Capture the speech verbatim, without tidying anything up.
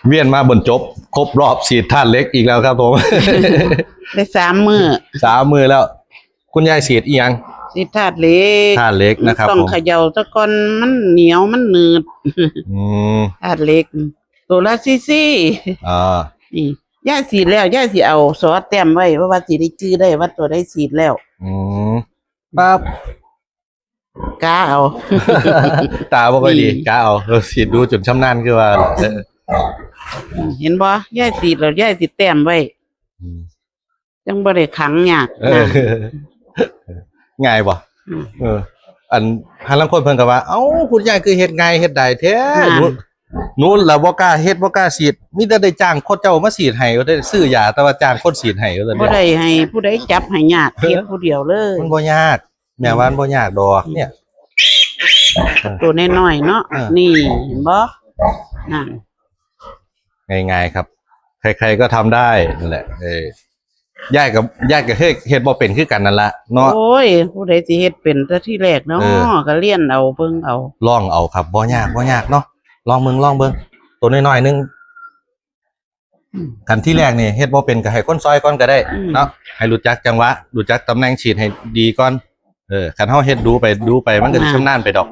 เวียนมาบรรจบครบรอบฉีดธาตุเหล็กอีกแล้วครับผม ได้สามมื้อ สามมื้อแล้ว คุณยายฉีดอีหยัง ฉีดธาตุเหล็ก ธาตุเหล็กนะครับ ต้อง ผม เขย่าซะก่อนมันเหนียวมันหนืด อืม ธาตุเหล็ก ตัวละซีซี อ่า นี่ยายฉีดแล้วยายสิเอาซอสแต้มไว้เพราะว่าสิได้จื้อได้ว่าตัวได้ฉีดแล้ว อืมปั๊บ กาเอา ตาบ่ค่อยดี นี่ กาเอาเออฉีดดูจนชำนาญคือว่าเออ เห็นบ่ยายฉีดแล้วยายสิแต้มไว้ อืม จังบ่ได้ขังยาก เออ นะ ง่ายบ่ อืม เออ อันหาลางคนเพิ่นก็ว่า เอ้าคุณยายคือเฮ็ดง่ายเฮ็ดได้แท้ อ่า หนูหนูละบ่กล้าเฮ็ดบ่กล้าฉีด มีแต่ได้จ้างคนเจ้ามาฉีดให้ก็ได้ซื้อยาแต่ว่าจ้างคนฉีดให้ก็ได้ บ่ได้ให้ผู้ใดจับให้ยากเฮ็ดผู้เดียวเลย มันบ่ยากแม่ว่ามันบ่ยากดอกเนี่ย ตัวน้อยๆเนาะ อ่า นี่เห็นบ่นั่น ง่ายๆครับ ใครๆก็ทำได้นั่นแหละ เออยายกับยายกับเฮ็ดเฮ็ดบ่เป็นคือกันนั่นละเนาะ โอ้ย ผู้ใดสิเฮ็ดเป็นแต่ที่แรกเนาะ เออ ก็เรียนเอาเบิ่งเอา ลองเอาครับบ่ยากบ่ยากเนาะ ลองเบิ่งลองเบิ่งตัวน้อยๆนึง อืม คันที่แรกนี่เฮ็ดบ่เป็นก็ให้คนซอยก่อนก็ได้ อืม เนาะ ให้รู้จักจังหวะ รู้จักตำแหน่งฉีดให้ดีก่อน เออคันเฮาเฮ็ดดูไปดูไปมันก็สิ อ่า ชำนาญไปดอก